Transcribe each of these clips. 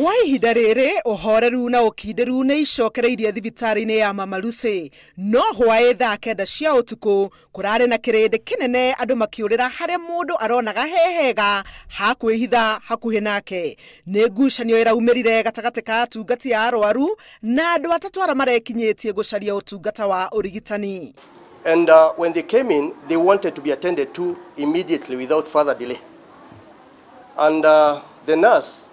Kwa ihinda rĩrĩ ũhoreru na ũkindĩru nĩ icokereirie thibitarĩ-inĩ ya Mama Lucy, no hwaĩ thaa 9 cia ũtukũ kũrarĩ na kĩrĩndĩ kĩnene andũ makĩũrĩra harĩa mũndũ aronaga he hega ha kwĩhitha hakuhĩ nake. Nĩ ngucanio ĩraumĩrire gatagatĩ ka atungati a arwaru na andũ atatũ arĩa marekinyĩtie gũcaria ũtungata wa ũrigitani. And when they came in, they wanted to be attended to immediately without further delay. And the nurse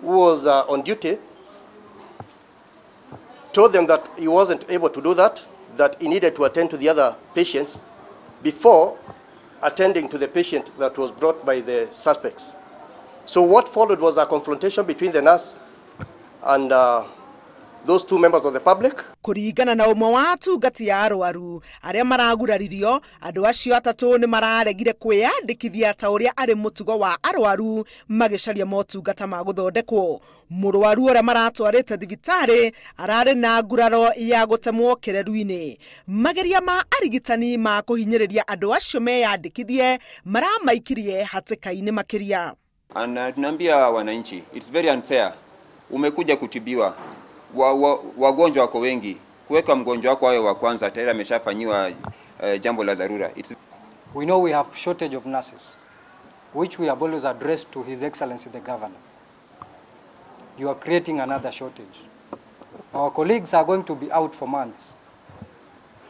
who was on duty told them that he wasn't able to do that, that he needed to attend to the other patients before attending to the patient that was brought by the suspects. So what followed was a confrontation between the nurse and those two members of the public. Kũringana na ũmwe wa atungati a arwaru arĩa maraguraririo, andũ acio atatũ nĩ mararegire kwĩyandĩkithia ta ũrĩa arĩ mũtugo wa arwaru magĩcaria motungata ma gũthondekwo. Mũrwaru ũrĩa maratwarĩte thibitarĩ ararĩ na nguraro ya gũtemwo kĩreru-inĩ. Mageria ma arigitani ma kũhinyĩrĩria andũ acio meyandĩkithie maramaikirie hatĩka-inĩ makĩria. Na tunaambia wananchi, it's very unfair. Umekuja kutibiwa, wagonjwa wako wengi, kuweka mgonjwa wako awe wa kwanza tayari ameshafanyiwa jambo la dharura. We know we have shortage of nurses, which we have always addressed to His Excellency the Governor. You are creating another shortage. Our colleagues are going to be out for months.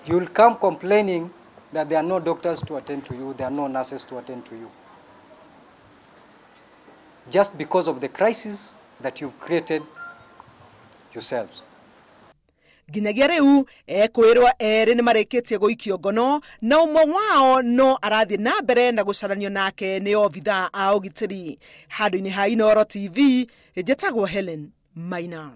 You'll come complaining that there are no doctors to attend to you, there are no nurses to attend to you. Just because of the crisis that you've created yourselves. Nginyagia rĩu ekwĩrwo erĩ nĩ marĩkĩtie gũikio ngono na ũmwe wao no arathiĩ na mbere na gũcaranio nake nĩ obithaa a ũgitĩri. Handũ-inĩ ha Inooro TV, njĩtagwo Helen Maina.